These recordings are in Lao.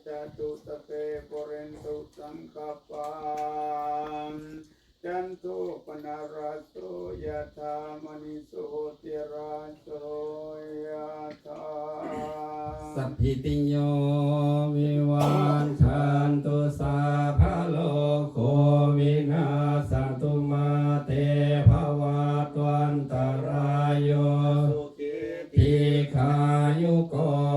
จตุสัพเพ ปุเรนตุ สังกปปา จันโท ปนรสโส ยะถา มะณิ โชติราโส ยะถา สัพพิติโย วิวัชชันตุ สัพพะโรโค วินัสสะตุ มาเต ภะวัตวันตะราโย สุขี ทีฆายุโก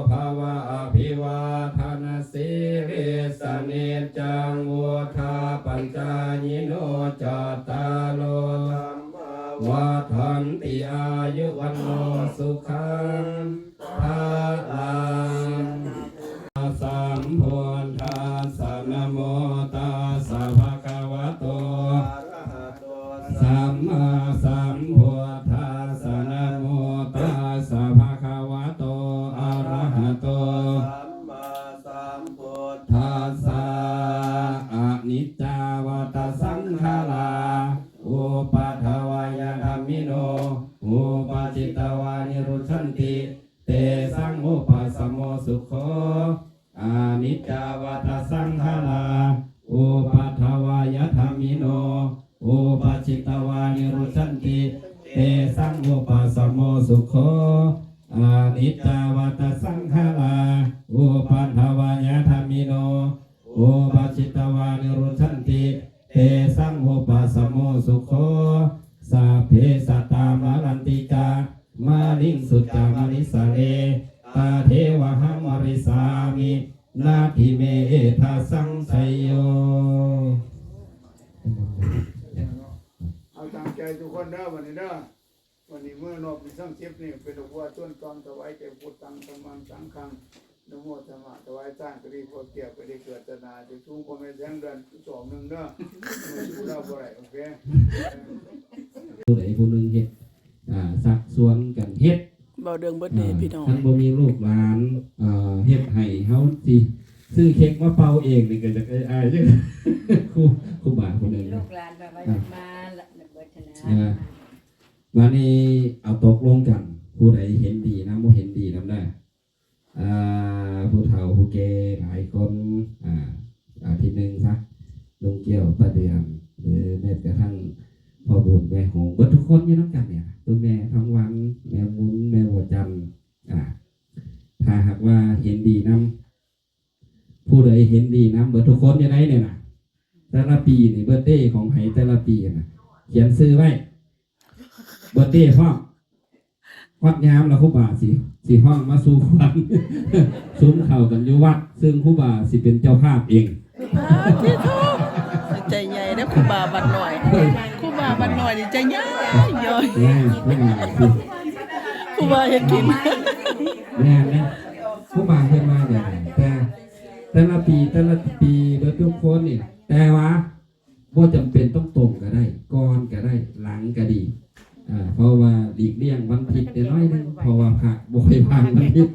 ภะวะ อะภิวาທะนะ สีลิสสะ นิจจัง วุฑฒาปะจายิโน จัตตาโร ธัมมา วัฑฒันติ อายุ วัณโณ สุขัง ພະລັง ສຳພຸດທັດສະ ນະໂມຕັດສະ ພະຄະວະໂຕ ອະລະຫະໂຕ ສຳມາສຳພຸດທັດສະ ນະໂມຕັດສະ ພະຄະວະໂຕ ອະລະຫະໂຕ ສຳມາສຳພຸດທັດສະ ອະນິດຈາ ວັດຕະ ສັງຂາຣາ ອຸປັດຖະວາຍະທຳມິໂນ ອຸປັດຈິດຕະວາ ນິລຸດສັນຕິ ເຕສັງ ອຸປັສສະໂມ ສຸໂຂ ອະນິດຈາ ວັດຕະ ສັງຂາຣາ ອຸປັດຖະວາຍະທຳມິໂນ ອຸປັດຈິດຕະວາ ນິລຸດສັນຕິ ເຕສັງ ອຸປັສສະໂມ ສຸໂຂ ອະນິດຈາ ວັດຕະ ສັງຂາຣາ ອຸປັດຖະວາຍະທຳມິໂນ ອຸປັດຈິດຕະວາ ນິລຸດສັນຕິ ເຕສັງ ອຸປັສສະໂມ ສຸໂຂ ສັບເພ ສັດຕາ ມະຣັນຕິ ຈາ ມະລິງ ສຸ ຈາ ມະລິສາເລ ຕະເທວະ ຫັງ ມະຣິສາມິ ນາທິ ເມ ເອທະ ສັງໄຊໂຍ ເອົາຕັ້ງໃຈທຸກຄົນເດີ ບັດນີ້ເດີ ວັນນີ້ມື້ນອບມີສັງສິບນີ້ ເປັນດອກບົວຊວນຕອນຖວາຍແກ່ພຸດທັງ ທຳມັງ ສັງຄັງ ອະນຸໂມທະນາ ຖວາຍທານກໍດີ ເພື່ອແກ້ວກໍດີ ເກີດຕະໜາຈະສູງກວ່າແມ່ແສງເດືອນສອງໜຶ່ງເດີ ເມື່ອຢູ່ລາວບໍ່ໄດ້ ໂອເຄ ຜູ້ໃດຜູ້ໜຶ່ງເຮັດ ອ່າ ຊັກຊວນກັນເຮັດ ເວົ້າເລື່ອງເບິດເດ ອ່າ ພີ່ນ້ອງ ຄັນບໍ່ມີລູກຫຼານ ເອີ ເຮັດໃຫ້ເຮົາຊິຊື້ເຄັກມາເປົ່າເອງນີ້ກໍຈະອາຍຢູ່ ຄູ ຄູບາຜູ້ໜຶ່ງ ລູກຫຼານແບບວ່າ ອ່າ ຢາກມາເບິດຫັ້ນນະ ອ່າ ບາດນີ້ເອົາຕົກລົງກັນ ຜູ້ໃດເຫັນດີນຳ ບໍ່ເຫັນດີນຳເດີ ອ່າ ຜູ້ເຖົ້າຜູ້ແກ່ຫຼາຍຄົນ ອ່າ ອາທິດໜຶ່ງຊະ ລຸງກ້ຽວ ປ້າເດືອນ ຫຼືແມ້ກະທັ້ງພໍ່ບຸນແມ່ໂຮງ ເບິດທຸກຄົນຢູ່ນຳກັນນີ້ລະ ຕົວແມ່ທອງວັນ ແມ່ບຸນ ແມ່ບົວຈັນ ອ່າ ຖ້າຫາກວ່າເຫັນດີນຳ ຜູ້ໃດເຫັນດີນຳ ເບິດທຸກຄົນຢູ່ໃນນີ້ນະ ແຕ່ລະປີນີ້ ເບີດເດຂອງໃຜແຕ່ລະປີນະ ຂຽນຊື່ໄວ້ ເບີດເດພ້ອມ ຮອດຍາມລະຄູບາຊິ ຊິຮ້ອງມາສູ່ຂວັນ ຊຸມເຂົ້າກັນຢູ່ວັດ ເຊິ່ງຄູບາຊິເປັນເຈົ້າພາບເອງ ປາດຕິໂທ ໃຈໃຫຍ່ເດ້ຄູບາວັດນ້ອຍ ເອີຍ ຄູບາວັດນ້ອຍນີ້ໃຈໃຫຍ່ ແມ່ນ ຄູບາຊິ ຄູບາເຮັດກິນ ແມ່ນເດ້ ຄູບາເພິ່ນມາແບບນີ້ ແຕ່ ແຕ່ລະປີ ແຕ່ລະປີເບິດທຸກຄົນນີ້ ແຕ່ວ່າບໍ່ຈຳເປັນຕ້ອງຕົງກໍໄດ້ ກ່ອນກໍໄດ້ ຫຼັງກໍດີ ເພາະວ່າຫຼີກລ່ຽງວັນທິດແດ່ໜ້ອຍໜຶ່ງ ເພາະວ່າພະບໍ່ຄ່ອຍວ່າງວັນທິດ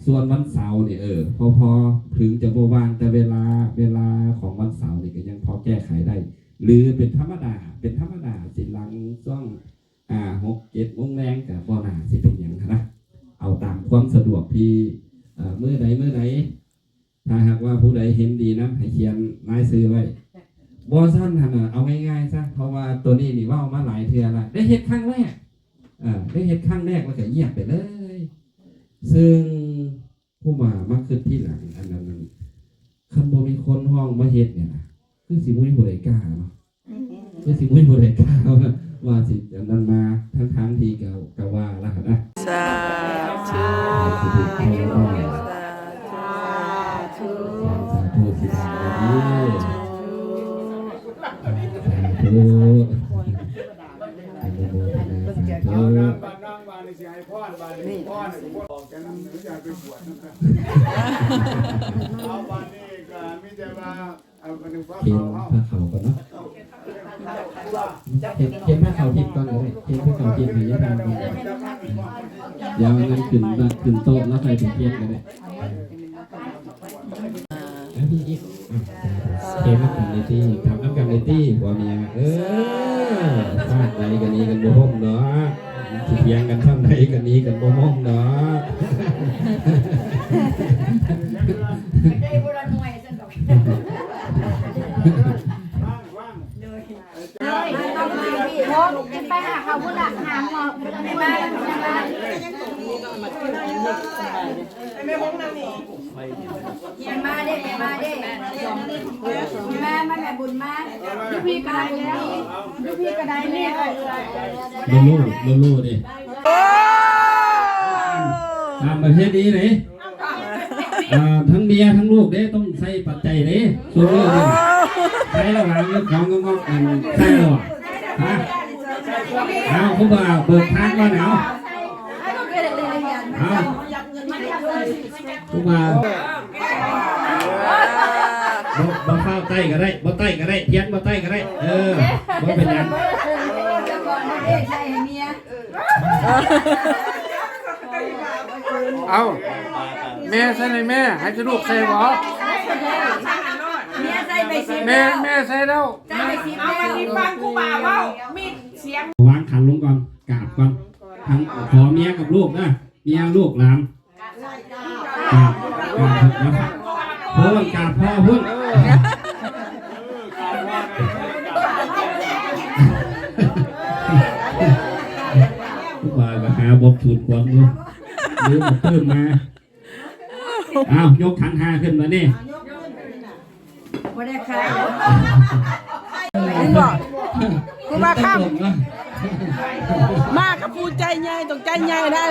ສ່ວນວັນເສົານີ້ ເອີ ພໍໆ ເຖິງຈະບໍ່ວ່າງ ແຕ່ເວລາ ເວລາຂອງວັນເສົານີ້ກໍຍັງພໍແກ້ໄຂໄດ້ ຫຼືເປັນທຳມະດາ ເປັນທຳມະດາຊິຫຼັງຊ່ວງ ຫ້າ ຫົກ ເຈັດໂມງແລງກໍບໍ່ໜ້າຊິເປັນຫຍັງຫັ້ນນະ ເອົາຕາມຄວາມສະດວກທີ່ ເອີ ມື້ໃດມື້ໃດ ຖ້າຫາກວ່າຜູ້ໃດເຫັນດີນຳ ໃຫ້ຂຽນລາຍຊື່ໄວ້ ບໍ່ຊັ້ນຫັ້ນນະ ເອົາງ່າຍໆຊະ ເພາະວ່າໂຕນີ້ນີ້ເວົ້າມາຫຼາຍເທື່ອລະ ໄດ້ເຮັດຄັ້ງແລກ ເອີ ໄດ້ເຮັດຄັ້ງແລກແລ້ວກໍງຽບໄປເລີຍ ເຊິ່ງ ຄູບາມາຄິດທີຫຼັງ ອັນນັ້ນ ຄັນບໍ່ມີຄົນຮ້ອງມາເຮັດນີ້ນະ ຄືຊິບໍ່ມີຜູ້ໃດກ້າເນາະ ຄືຊິບໍ່ມີຜູ້ໃດກ້າວ່າຊິອັນນັ້ນມາ ທັງໆທີ່ກໍ ກໍວ່າລະຫັ້ນນະ ສາທຸ ສາທຸ ສາທຸ ສາທຸ ສາທຸ ສາທຸ ສາທຸ ອະນຸໂມທະນາ ສາທຸ ເອົາບາດນີ້ຊິໃຫ້ພອນ ບາດນີ້ພອນ ອອກຈາກນັ້ນ ຢ່າໄປບວດນຳກັນ ເອົາບາດນີ້ກໍມີແຕ່ວ່າ ເອົາບາດນີ້ພາເຂົ້າ ພາເຂົ້າກ່ອນເນາະ ເອົາ ເຮັດ ເຮັດພາເຂົ້າທິດກ່ອນກໍໄດ້ ເຮັດພາເຂົ້າທິດໃຫ້ຍານາງກ່ອນ ດຽວນັ້ນຂຶ້ນ ຂຶ້ນໂຕະແລ້ວຄ່ອຍໄປປ່ຽນກໍໄດ້. ອ່າ ເຮັດນຳກັນເລີຍຕິ ທຳນຳກັນເລີຍຕິ ຜົວເມຍ ເອີ ຊາດໃດກໍໜີກັນບໍ່ພົ້ນດອກ ຊິຖຽງກັນຊ່ຳໃດກໍໜີກັນບໍ່ພົ້ນດອກ. ແມ່ຫົງນຳນີ້ ແມ່ມາເດ້ ແມ່ມາເດ້ ແມ່ມາ ແມ່ບຸນມາ ຢູ່ພີ້ກະໄດ້ ຢູ່ພີ້ກະໄດ້ແມ່ ໂລໂລ ໂລໂລເດ້ ຕາມປະເພນີເດ້ ອ່າ ທັງເມຍທັງລູກເດ້ ຕ້ອງໃສ່ປັດໄຈເດ້ ໂຊໂລເດ້ ໃສ່ລະຫວ່າງຍົກຂອງງອກໆ ອັນ ໃສ່ລະຫວ່າງ ຮະ ເອົາ ຄູບາເບີກທາງກ່ອນ ເອົາ ເອົາ ຄູບາ ບໍ່ ບໍ່ຟ້າວໃຕ້ກໍໄດ້ ບໍ່ໃຕ້ກໍໄດ້ ທຽນບໍ່ໃຕ້ກໍໄດ້ ເອີ ບໍ່ເປັນຫຍັງ ເອົາ ແມ່ໃສ່ແນ່ແມ່ ໃຫ້ແຕ່ລູກໃສ່ບໍ່ ແມ່ໃສ່ໄປສິບແລ້ວ ແມ່ໃສ່ແລ້ວ ໃສ່ໄປສິບແລ້ວ ຟັງຄູບາເວົ້າ ມີດສຽງ ວາງຂັນລົງກ່ອນ ກາບກ່ອນ ທັງ ຂໍເມຍກັບລູກນະ ເມຍລູກຫຼານ ກາບ ກາບ ກາບ ໂອ້ຍ ກາບພໍ່ພຸ້ນ ຄູບາກໍຫາບົດສູດຂວັນຢູ່ ລືມເອົາຕື່ມມາ ອ້າວ ຍົກຂັນຫ້າຂຶ້ນບາດນີ້ ບໍ່ໄດ້ຂາຍ ເຫັນບໍ່? ຄູບາຄຳ ມາກັບຜູ້ໃຈໃຫຍ່ ຕ້ອງໃຈໃຫຍ່ໄດ໋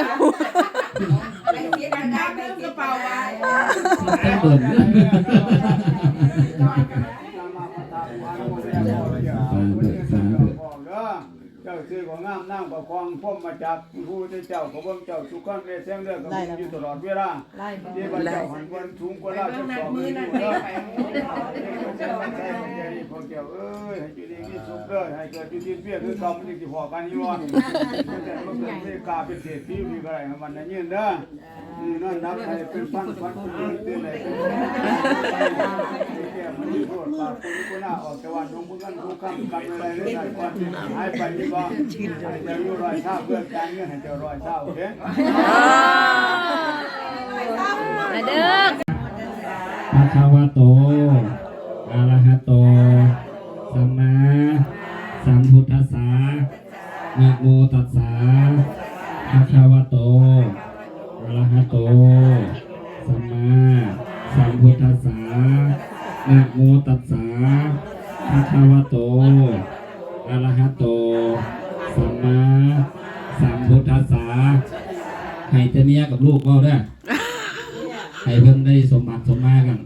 ສາທຸ ສາທຸ ສາທຸ. ເຈົ້າຊື່ກໍງາມ ນາມກໍຄ່ອງ ພົມມະຈັກ ພະພຸດທະເຈົ້າກໍເບິ່ງເຈົ້າ ສຸຂັງເດ ແສງເດືອນກໍເບິ່ງຢູ່ຕະຫຼອດເວລາ ເທບະເຈົ້າຫັ້ນເພິ່ນສູງກວ່າລາວ ຈັກສອງມື້ຢູ່ເດີ ໃສ່ບັນແຈນີ້ ພວກເຈົ້າເອີຍ ໃຫ້ຢູ່ດີມີສຸກເດີ ໃຫ້ເກີດຢູ່ດິນເວຍຄືເກົ່າ ມັນຈຶ່ງຊິພໍ້ກັນຢູ່ ບໍ່ແມ່ນມາເກີດເມກາ ເປັນເສດຖີຢູ່ພີ້ກໍໄດ້ ໃຫ້ມັນໄດ້ຍິນເດີ. ນີ້ນອນຫຼັບໃຫ້ເປັນພັນ ຝັນເປັນໝື່ນ ຕື່ນໃຫ້ເປັນແສນ ໃຫ້ແກ້ມະນີໂລດ ປາກຄຸນກຸນາ ອອກຈາກບ້ານດົງບຸນເງິນຄົງຄຳ ກັບເວລາເລີຍນາຍກ່ອນທີ່ຫາຍໄປນີ້ບໍ່ ໃຫ້ເຈົ້າຢູ່ຮ້ອຍຊາວ ເພື່ອການເງິນໃຫ້ເຈົ້າຮ້ອຍຊາວ ໂອເຄ ມາເດີ ພະຄະວະໂຕ ອະລະຫະໂຕ ສຳມາສຳພຸດທັດສາ ນະໂມຕັດສາ ພະຄະວະໂຕ ອະລະຫະໂຕ ສຳມາສຳພຸດທັດສາ ນະໂມຕັດສາ ພະຄະວະໂຕ ອະລະຫະໂຕ ສຳມາສຳພຸດທັດສາ. ໃຫ້ແຕ່ເມຍກັບລູກເວົ້າເດີ ໃຫ້ເພິ່ນໄດ້ສົມບັດສົມມາກັນ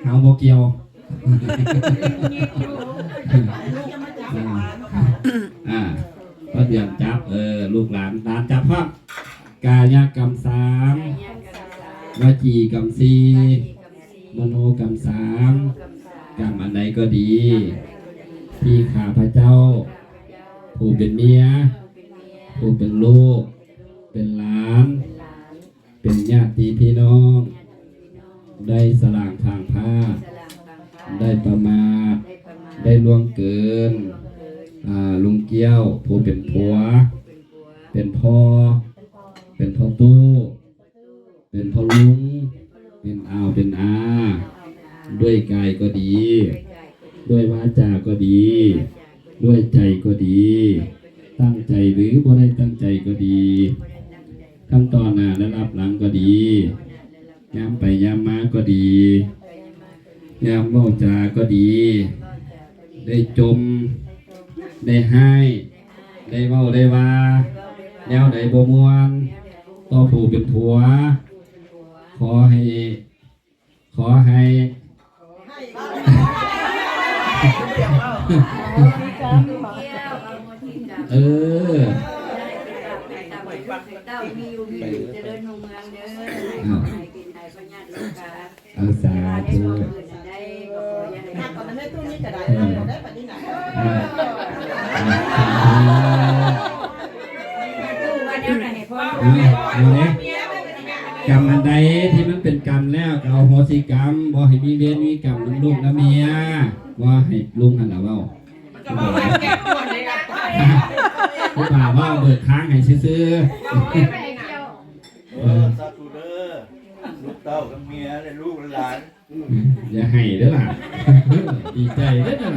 ເຮົາບໍ່ກ່ຽວ ອ່າ ປ້າເດືອນຈັບ ເອີ ລູກຫຼານ ຫຼານຈັບພ້ອມ ກາຍະກຳສາມ ວະຈີກຳສີ່ ມະໂນກຳສາມ ກຳອັນໃດກໍດີ ທີ່ຂ້າພະເຈົ້າ ຜູ້ເປັນເມຍ ຜູ້ເປັນລູກ ເປັນຫຼານ ເປັນຍາດຕິພີ່ນ້ອງ ໄດ້ສະຫຼາງພາງພາດ ໄດ້ປະໝາດ ໄດ້ລ່ວງເກີນ ອ່າ ລຸງກ້ຽວ ຜູ້ເປັນຜົວ ເປັນພໍ່ ເປັນພໍ່ຕູ້ ເປັນພໍ່ລຸງ ເປັນອາວ ເປັນອາ ດ້ວຍກາຍກໍດີ ດ້ວຍວາຈາກໍດີ ດ້ວຍໃຈກໍດີ ຕັ້ງໃຈ ຫຼື ບໍ່ໄດ້ຕັ້ງໃຈກໍດີ ທັງຕໍ່ໜ້າ ແລະ ລັບຫຼັງກໍດີ ຍາມໄປຍາມມາກໍດີ ຍາມເວົ້າจาก็ດີ ໄດ້ຈົ່ມ ໄດ້ຮ້າຍ ໄດ້ເວົ້າໄດ້ວ່າ ແນວໃດບໍ່ມ່ວນ ຕໍ່ຜູ້ເປັນຜົວ ຂໍໃຫ້ ຂໍໃຫ້ ເອີ ເອີ ເອົາ ສາທຸ ເອີ ເອົາ ເອົາເດ້ ກຳອັນໃດທີ່ມັນເປັນກຳແລ້ວ ກໍອະໂຫສິກຳ ບໍ່ໃຫ້ມີເວນມີກຳນຳລູກນຳເມຍ ບໍ່ໃຫ້ລຸງຫັ້ນລະເວົ້າ ຜູ້ບ່າວເວົ້າເບີກທາງໃຫ້ຊື່ໆ ເອີ ສາທຸເດີ ລູກເຕົ້າທັງເມຍ ແລະ ລູກຫຼານ ອືມ ຢ່າໄຫ້ເດີຫຼ້າ ດີໃຈເດີນະ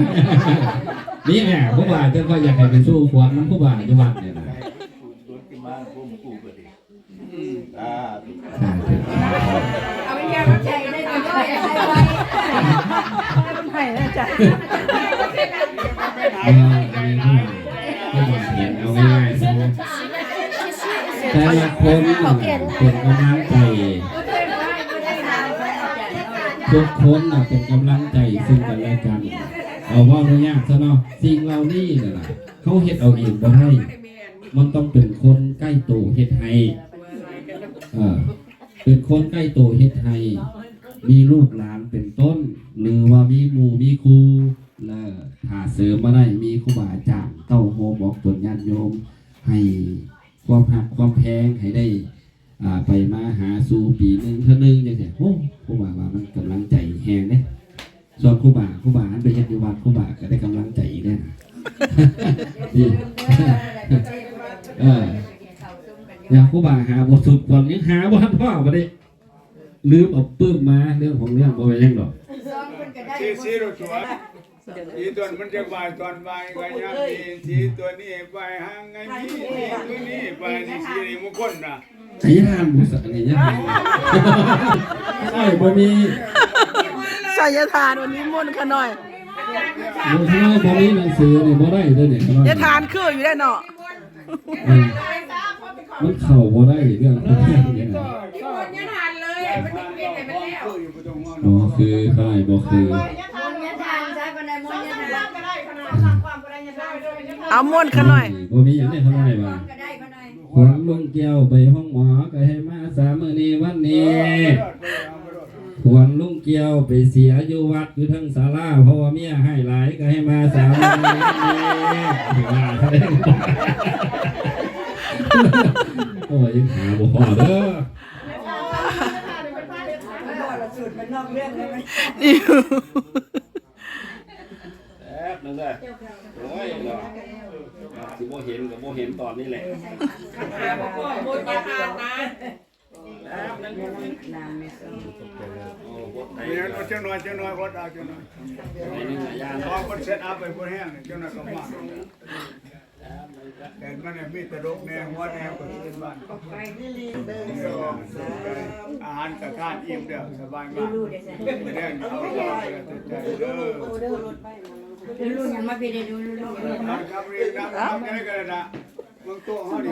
ນີ້ແຫຼະ ຜູ້ບ່າວຈັ່ງຄ່ອຍຢາກໃຫ້ໄປສູ່ຂວັນນຳຜູ້ບ່າວຢູ່ວັດນີ້ນະ ໃຫ້ບຸນກຸນມາພວມກູກໍດີ ອືມ ສາທຸ ສາທຸ ເອີ ອັນນີ້ຄືວ່າ ຄືວ່າເຫັນເອົາງ່າຍໆຊະ ແຕ່ລະຄົນເປັນກຳລັງໃຈ ທຸກຄົນນະເປັນກຳລັງໃຈຊຶ່ງກັນແລະກັນ. ເອົາ ເວົ້າຍາກຊະເນາະ ສິ່ງເຫຼົ່ານີ້ນະ ເຮົາເຮັດເອົາເອງບໍ່ໄດ້ ມັນຕ້ອງເປັນຄົນໃກ້ໂຕເຮັດໃຫ້ ເອີ ເປັນຄົນໃກ້ໂຕເຮັດໃຫ້ ມີລູກຫຼານເປັນຕົ້ນ ຫຼືວ່າມີໝູ່ມີຄູ່ ແລະ ຖ້າເສີມມາໄດ້ ມີຄູບາອາຈານເຕົ້າໂຮມອອກຕົນຍາດໂຍມ ໃຫ້ຄວາມຮັກຄວາມແພງ ໃຫ້ໄດ້ ອ່າ ໄປມາຫາສູ່ປີໜຶ່ງເທື່ອໜຶ່ງຈັ່ງຊີ້. ໂອ້ ຄູບາວ່າມັນກຳລັງໃຈແຮງເດ້. ສ່ວນຄູບາ ຄູບາຫັ້ນໄປເຮັດຢູ່ວັດ ຄູບາກໍໄດ້ກຳລັງໃຈອີກເດ້ນະ. ເອີ ຢ່າງຄູບາຫາບົດສົມຄວນຍັງຫາບໍ່ທັນພໍບາດນີ້ ລືມເອົາປຶ້ມມາ ເລື່ອງຂອງເລື່ອງບໍ່ແມ່ນຫຍັງດອກ. ສີຕົວນັ້ນມັນຈະບາຍຕອນບ່າຍກໍຍັງມີ ສີຕົວນີ້ບາຍຫາງໄງມີ ສີຕົວນີ້ບາຍນີ້ ສີມງຄົນນະ. ໄສຍະທານບໍ່ ອັນນີ້ຍະທານ ຂ້ອຍບໍ່ມີ ໄສຍະທານ ວັນນີ້ມົນຂະນ້ອຍ ບໍ່ ຂ້ານ້ອຍບໍ່ມີໜັງສືນີ້ບໍ່ໄດ້ເດ້ນີ້ ຂ້ານ້ອຍ ຍະທານຄືຢູ່ເດ້ເນາະ. ເອີ ມັນເຂົ້າບໍ່ໄດ້ເລື່ອງພວກນີ້ນະ. ບໍ່ຄື ຂ້ານ້ອຍບໍ່ຄື ເອົາມ່ວນຂ້ານ້ອຍ ບໍ່ມີຫຍັງເດ້ ຂ້ານ້ອຍວ່າ ຂວັນລຸງແກ້ວໄປໂຮງໝໍກໍໃຫ້ມາສາມມື້ນີ້ວັນນີ້. ຂວັນລຸງແກ້ວໄປເສຍຢູ່ວັດຢູ່ເທິງສາລາ ເພາະວ່າເມຍຮ້າຍຫຼາຍ ກໍໃຫ້ມາສາມມື້ນີ້ວັນນີ້. ໂອ້ຍ ຍັງຫາບໍ່ພໍເດີ. ແປັບໜຶ່ງເດີ. ໂອ້ຍເນາະ ຊິບໍ່ເຫັນກໍບໍ່ເຫັນຕອນນີ້ແຫຼະ. ເອົາຈັກໜ່ອຍ ຈັກໜ່ອຍ ອົດເອົາຈັກໜ່ອຍ ເພາະເພິ່ນເຊັດອັບໄວ້ບໍ່ແຮງ ຈັກໜ່ອຍກໍມາ. ແຕ່ມັນມີຕະຫຼົກແດ່ ຫົວແດ່ ກໍຊິເປັນບ້ານ. ອາຫານກໍທານອີ່ມແລ້ວ ສະບາຍມາກ. ແດງເອົາຕໍ່ໄປແຕ່ໃຈເດີ. ລຸ້ນມາພີ່ໄດ້ດູລຸ້ນ ທຳເອງນະ ທຳຈັ່ງໃດກໍໄດ້ນະ. ເບິ່ງໂຕະເຮົານີ້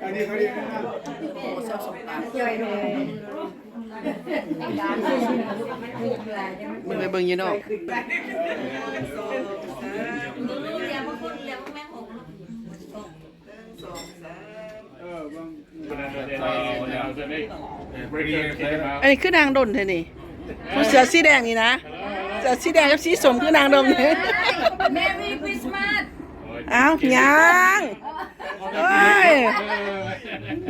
ອັນນີ້ເຂົາເອີ້ນຫຍັງນະ? ເບິ່ງໄປເບິ່ງຢູ່ນອກ. ເອີ ເບິ່ງ ອັນນີ້ຄືນັ່ງດົນແທ້ນີ້. ຜູ້ເສື້ອສີແດງນີ້ນະ ເສື້ອສີແດງກັບສີສົ້ມຄືນັ່ງດົນ. Merry Christmas. ອ້າວ ຍັງ ໂອ້ຍ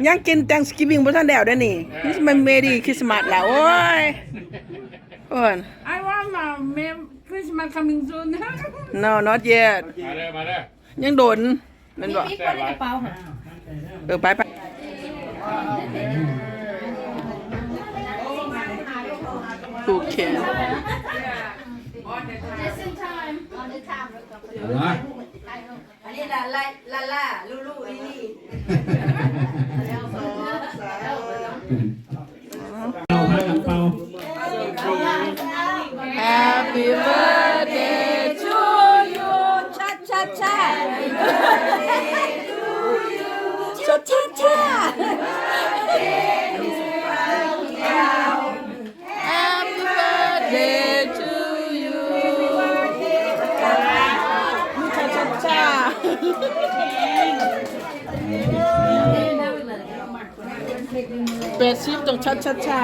ຍັງກິນ Thanksgiving ບໍ່ທັນແລ້ວເດ້ນີ້. ນີ້ມັນ Merry Christmas ລະ ໂອ້ຍ ໂອ້ຍ. I want a Merry Christmas coming soon. No, not yet. ມາເດີ ມາເດີ. ຍັງດົນແມ່ນບໍ່? ມີ ມີຄົນໃນກະເປົາຫາ. ເອີ ໄປ ໄປ. ຜູກແຂນ. ອັນນີ້ລາ ລາ ລາ ລູລູ ລີລີ. ເປົ່າ ພາກັນເປົ່າ. Happy birthday to you. ຊາ ຊາ ຊາ. ຊາ ຊາ ຊາ. Happy birthday to you. ຊາ ຊາ ຊາ. ແປດສິບຕ້ອງຊາ ຊາ ຊາ.